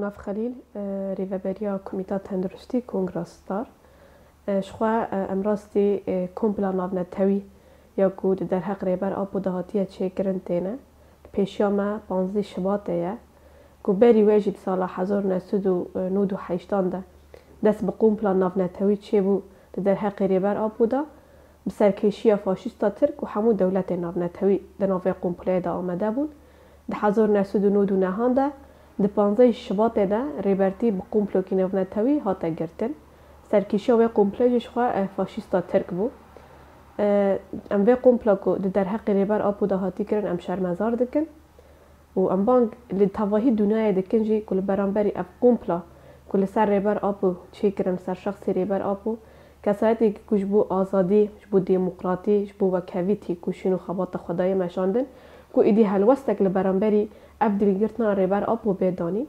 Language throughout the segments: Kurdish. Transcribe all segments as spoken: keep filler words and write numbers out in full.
Nav Xelîl, e, rêveberiya Komîta Tenduristî Kongra Star. E, ji xwe, e, em rastî, e, kompla navnetewî ya ku di derheq Rêber Apo de hatiye çêkirin têne. Pêşiya me panzdeh Şibatê ye, ku berî wê jî di sala hezar û neh sed û nod û heştan de dest bi kompla navnetewî çêbû di derheqê Rêber Apo de. Bi serkêşiya faşîsta Tirk û hemû dewletên navnetewî di nav vê kompleyê de amade bûn. Di hezar û neh sed û nod û nehan de, di panzdeh Şibatê de rêbertî bi komplokî navnetewî hate girtin. Serkêşiya wê komple jî ji xwe, e, faşîsta Tirk bû. E, em vê kompla ku di derheqê Rêber Apo de hatî kirin, em şermezar dikin. Û em bang li tevahî dinyayê dikin jî ku li beramberî ev kompla ku li ser Rêber Apo çêkirin, ser şexsê Rêber Apo, kesayetêkî ku ji bo azadî, ji bo demokratî, ji bo wekhevî têkoşîn û xebata xwe daye meşandin, ku êdî helwestek li beramberî ev dilgirtina Rêber Apo bê danîn.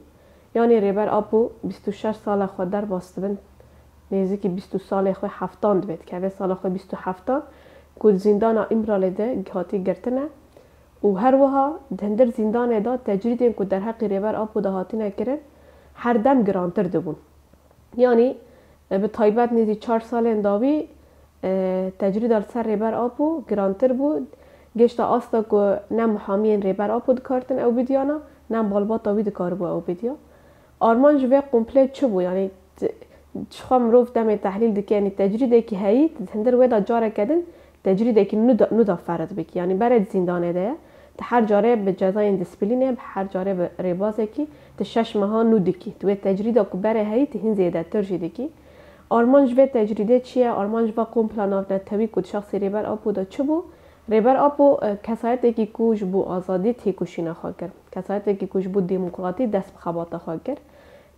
Yanî Rêber Apo bîst û şeş sala xwe derbas dibin, nêzîkî bîst û salê xwe heftan dibe, dikeve sala xwe bîst û heftan, ku di zîndana Îmralê de hatî girtine. Û her wiha di hindir zîndanê de tecrîdên ku derheqî Rêber Apo de hatine kirin, her dem girantir dibûn. Yanî, e, bi taybet nêzî çar salên dawî, e, tecrîda li ser Rêber Apo girantir bû. Gêşta asta ku ne muhamiyên Rêber Apo dikartin ew bidiyana, ne malbata wî dikaribû ew bidiya. Armanc vê komplê çi bû? Yanî, t-, ji xwe mirov demê tehlîl dike, yanî tecrîdekî heyî, di hindir wê de careke din tecrîdekî nû de, nû de ferid bikî. Yanî berê di zîndanê de ye. Tu her carê bi cezayên disiplînê, bi her carê bi rêbazekî, tu şeş meha nû dikî. Tu wê tecrîda ku berê heyî, tu hîn zêdetir jî dikî. Armanc vê tecrîdê çi ye? Armanc va kompla navnetewî ku di şexsê Rêber Apo de çi bû? Rêber Apo, e, kesayetekî ku ji bo azadî têkoşîna xwe kir. Kesayetekî ku ji bo demokratî dest bi xebata xwe kir.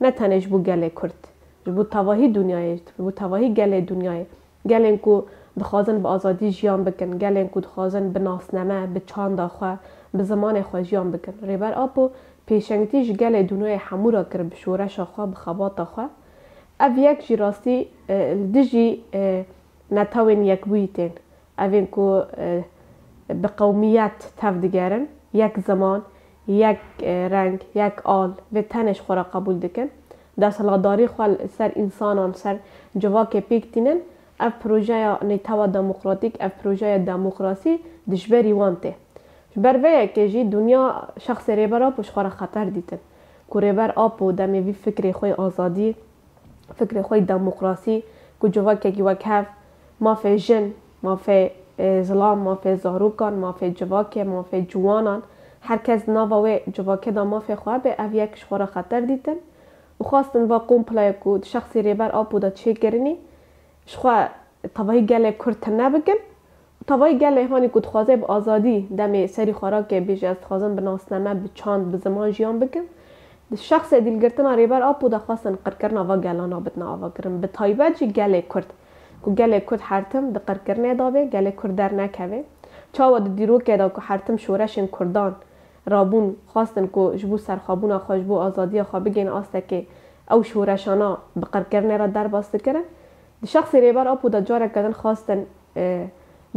Ne tenê ji bo gelê Kurd. Ji bo tevahî dinyayê, ji bo tevahî gelê dinyayê. Gelên ku dixwazin bi azadî jiyan bikin, gelên ku dixwazin bi nasname, bi çanda xwe, bi zimanê xwe jiyan bikin. Rêber Apo pêşengtî ji gelê dinyayê hemû re kir, bi şoreşa xwe, bi xebata xwe. Ev yek jî rastî, e, li dijî, e, netewên yekbûyî tên. Evên ku, e, bi qewmiyet tev digerin, yek ziman, yek, e, reng, yek al, vê tenê ji xwe re qebûl dikin. Desthilatdarî xwe li ser însanan, ser civakê pêk tînin. Ev projeya Nêtewa Demokratîk, ev projeya demokrasî dijberî wan tê. Ji ber vê yekê jî dinya şexsê Rêber Apo ji xwe re xeter dîtin. Ku Rêber Apo demê vî fikrê xwe yê azadî, fikrê xwe yê demokrasî, ku civakekî wekhev, mafê jin, mafê, e, zilam, mafê zarokan, mafê civakê, mafê ciwanan, her kes di nava wê civakê de mafê xwe hebe, ev yek ji xwe re xeter dîtin û xwestin va komplaya ku di şexsê Rêber Apo de çêkirinî, ji xwe tevahî gelê Kurd tune bikin û tevahî gelê hanî ku dixwaze bi azadî demê serî xwe rake bêje, ez dixwazim bi nasname, bi çand, bi ziman jiyan bikim. Di şexsê dîlgirtina Rêber Apo de xwestin qirkirina va gelana bidine avakirin. Bi taybet jî gelê Kurd. Ku gelê Kurd her tim di qirkirinê de be, gelê Kurd dernekeve. Çawa di dîrokê de ku her tim şoreşên Kurdan rabûn, xwestin ku ji bo serxwebûna xwe, ji bo azadiya xwe bigihîne astekê ew şoreşana bi qirkirinê re derbas dikirin. Di şexsê Rêber Apo de careke din xwestin, e,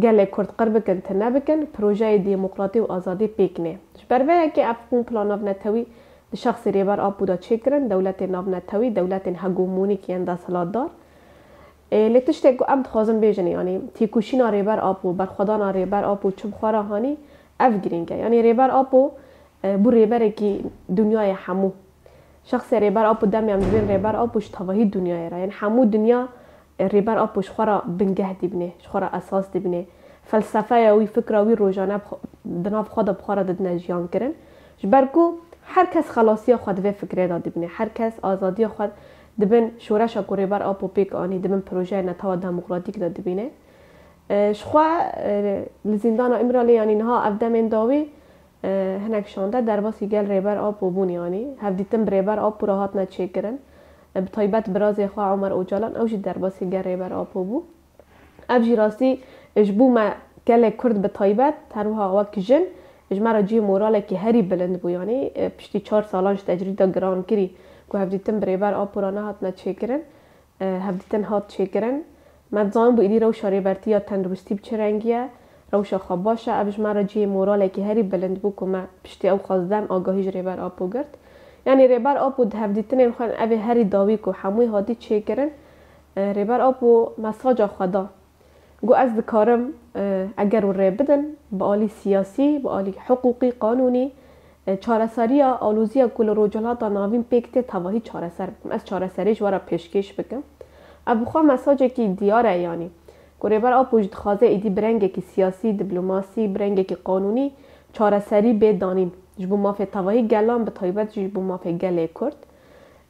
gelê Kurd qir bikin, tune bikin, projeyê demokratî û azadî pêk nê. Ji ber vê yekê ev kompla navnetewî di şexsê Rêber Apo de çêkirin, dewletên navnetewî, dewletên hegemonîk yên desthilatdar. E, lê tiştê ku em dixwazin bêjin, yanî têkoşîna Rêber Apo, berxwedana Rêber Apo çi bi xwe re hanî, ev girîng e. Yanî Rêber Apo, e, bû rêberekî dinyayê hemû. Şexsê Rêber Apo, demê em dibên Rêber Apo ji tevahî dinyayê re. Yanî hemû dinya, e, Rêber Apo ji xwe re bingeh dibîne, ji xwe re esas dibîne. Felsefeya wî, fikra wî rojane bi xwe, di nav xwe de bi xwe re didine jiyan kirin. Ji ber ku her kes xelasiya xwe di vê fikrê de dibîne. Her kes azadiya xwe dibin şoreşa ku Rêber Apo pêk anî, dibin projeyê Netewa Demokratîk de dibîne. E, ji xwe, e, li zîndana Îmralê, yanî niha ev demên dawî, e, hinek şande derbasî gel Rêber Apo bûn, yanî hevdîtin bi Rêber Apo re hatine çêkirin. E, bi taybet birazê xwe Omer Ocalan, ew jî derbasî gel Rêber Apo bû. Ev jî rastî, e, ji bo me gelê Kurd bi taybet, her wiha wek jin, ji me re cihê moralekî herî bilind bû, yanî, e, piştî çar salan ji tecrîda girankirî ku hevdîtin bi Rêber Apo re nehatine çêkirin. E, hevdîtin hat çêkirin. Me dizanibû êdî rewşa rêbertiya tenduristî bi çi rengî ye, rewşa xwe baş e. Ev ji me re cihê moralekî herî bilind bû ku me piştî ew qas dem agahî ji Rêber Apo girt. Yanî Rêber Apo di hevdîtinên xwe evê herî dawî ku hemûyê hatî çêkirin, e, Rêber Apo mesaja xwe da. Got, ez dikarim, e, eger û rê bidin, bi alî siyasî, bi alî hiqûqî, qanûnî, e, çareseriya aloziya ku li Rojhilata Navîn pêk tê tevahî çareser bikim. Ez çareserî ji we re pêşkêş bikim. Ev bi xwe mesajekî diyar e, yanî ku Rêber Apo jî dixwaze êdî bi rengekî siyasî, diplomasî, bi rengekî qanûnî çareserî bê danîn ji bo mafê tevahî gelan, bi taybet jî ji bo mafê gelê Kurd.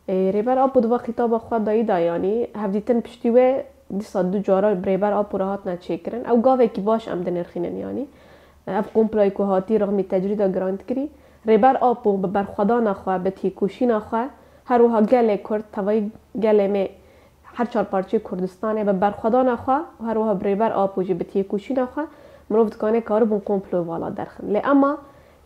Ê, Rêber Apo di va xîtaba xwe dayî de, yanî hevdîtin piştî wê dîsa du cara bi Rêber Apo re hatine çêkirin. Ew gavekî baş em dinirxînin, yanî ev komployê ku hatî rexmî tecrîda girantkirî, Rêber Apo bi berxwedana xwe, bi têkoşîna xwe, her wiha gelê Kurd, tevayî gelê me her çar parçeyê Kurdistanê bi berxwedana xwe û her wiha bi Rêber Apo jî bi têkoşîna xwe mirov dikane karibûn komplo vala derxin. Lê ema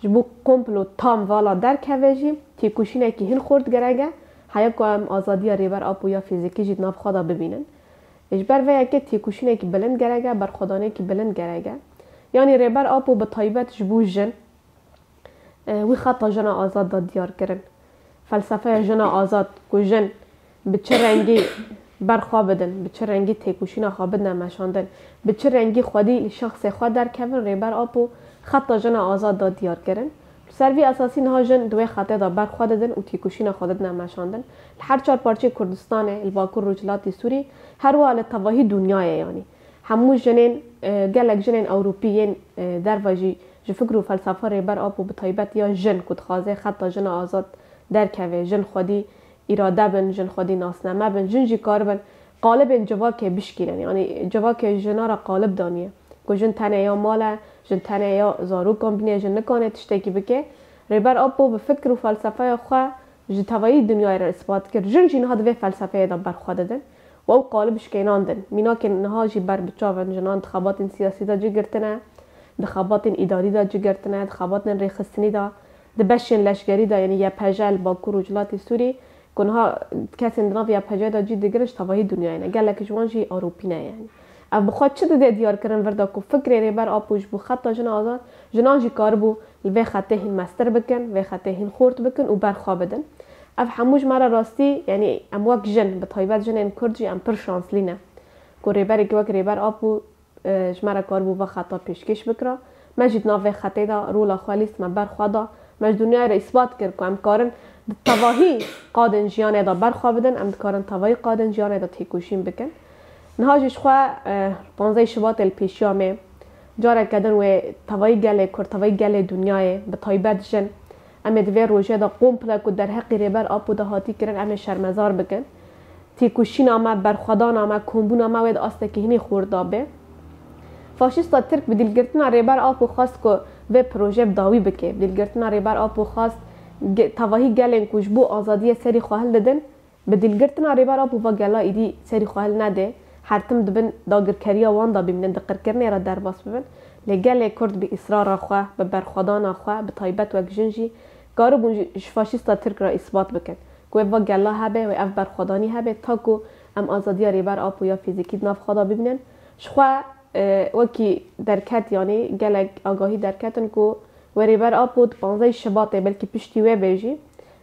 ji bo komplo tam vala derkeve jî têkoşînekî hin xurt gerek e, heya ku em azadiya Rêber Apo ya fîzîkî jî di nav xwe de bibînin. Ji ber vê yekê têkoşînekî bilind gerek e, berxwedanekî bilind gerek e. Yanî Rêber Apo bi taybet ji bo jin, e, wî xeta jina azad da diyar kirin. Felsefeya jina azad ku jin bi çi rengî berxwe bidin, bi çi rengî têkoşîna xwe bidine meşandin, bi çi rengî xwedî li şexsê xwe derkevin, Rêber Apo xeta jina azad da diyar kirin. Li ser vî esasî niha jin di wê xetê de berxwe didin û têkoşîna xwe didine meşandin. Li her çar parçeyê Kurdistanê, li Bakur Rojhilatê Sûrî, her wiha li tevahî dinyayê, yanî hemû jinên, e, gelek jinên Ewropî yên, e, derve jî ji fikr û felsefa Rêber Apo bi taybet ya jin ku dixwaze xeta jina azad derkeve, jin xwedî îrade bin, jin xwedî nasname bin, jin jî karibin qalibên civakê bişkînin. Yanî civakê jina re qalib daniye. Ku jin tenê ya mal e, jin tenê ya zarokan bîne, jin nikane tiştekî bike. Rêber Apo bi fikr û felsefeya xwe ji tevayî dinyayê re îspat kir. Jin jî niha di vê felsefeyê de berxwe didin û ew qalib şikênandin. Mînakên niha jî ber bi çav in. Jinan di xebatên siyasî de cî girtine, di xebatên îdarî de cî girtine, di xebatên rêxistinî de, di beşên leşkerî de, yanî Y P J li Bakur Rojhilatê Sûrî, ku niha kesên di nav Y P G de cî digirin ji tevahî dinyayê ne. Gelek ji wan jî Ewropî ne, yanî. Ev bi xwe çi dide diyarkirin vir de ku fikrê Rêber Apo ji bo xeta jina azad, jinan jî karibû li vê xetê hîn mestir bikin, vê xetê hîn xurt bikin û berxwe bidin. Ev hemû ji me re rastî, yanî em wek jin, bi taybet jinên Kurd jî em pir şanslî ne ku rêberekî wek Rêber Apo e, ji me re karibû va xeta pêşkêş bikira. Me jî di nav vê xetê de rola xwe lîst, me ber xwe da. Me ji dinyayê re îspat kir ku em karin di tevahî qadên jiyanê de ber xwe bidin, em dikarin tevahî qadên jiyanê de têkoşîn bikin. Niha jî ji xwe, e, panzdehê Şibatê li pêşiya me, careke din wê tevahî gelê Kurd, tevahî gelê dinyayê, bi taybet jin, em ê di vê rojê de komple ku derheqî Rêber Apo de hatî kirin, em ê şermezar bikin. Têkoşîna me, berxwedana me, kombûna me wê di astekî hinî xurt de be. Faşîsta Tirk bi dîlgirtina Rêber Apo xwest ku vê proje bi dawî bike. Bi dîlgirtina Rêber Apo xwest ge-, tevahî gelên ku ji bo azadiyê serî xwe hildidin, bi dîlgirtina Rêber Apo va gela êdî serî xwe hilnede, her tim di bin dagirkeriya wan de bimînin, di qirkirinê re derbas bibin. Lê gelê Kurd bi îsrara xwe, bi berxwedana xwe, bi taybet wek jin jî, karibûn ji, ji faşîsta Tirk re îsbat bikin. Ku wê va gela hebe, wê ev berxwedanî hebe, ta ku em azadiya Rêber Apo ya fîzîkî di nav xwe de bibînin. Ji xwe, e, wekî derket, yanî gelek agahî derketin ku wê Rêber Apo di panzdehê Şibatê, belkî piştî wê bê jî,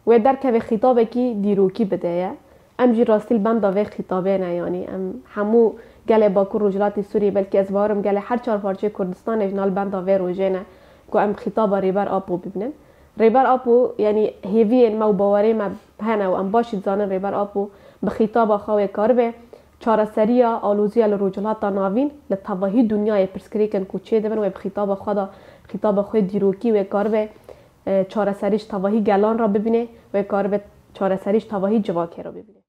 wê derkeve xîtabekî dîrokî bide ye. Em jî rastî li benda vê xîtabê ne, yanî em hemû gelê Bakur Rojhilatê Sûriyê, belkî ez bawerim gelê her çar parçeyê Kurdistanê jî niha li benda vê rojê ne ku em xîtaba Rêber Apo bibînin. Rêber Apo, yanî hêviyên me û bawerê me hene û em baş jî dizanin Rêber Apo bi xîtaba xwe wê karibe çareseriya aloziya li Rojhilata Navîn, li tevahî dinyayê pirsgirêkên ku çêdibin, wê bi xîtaba xwe de, xîtaba xwe dîrokî wê karibe, e, çareserî ji tevahî gelan re bibîne, wê karibe çareserî ji tevahî civakê re bibîne.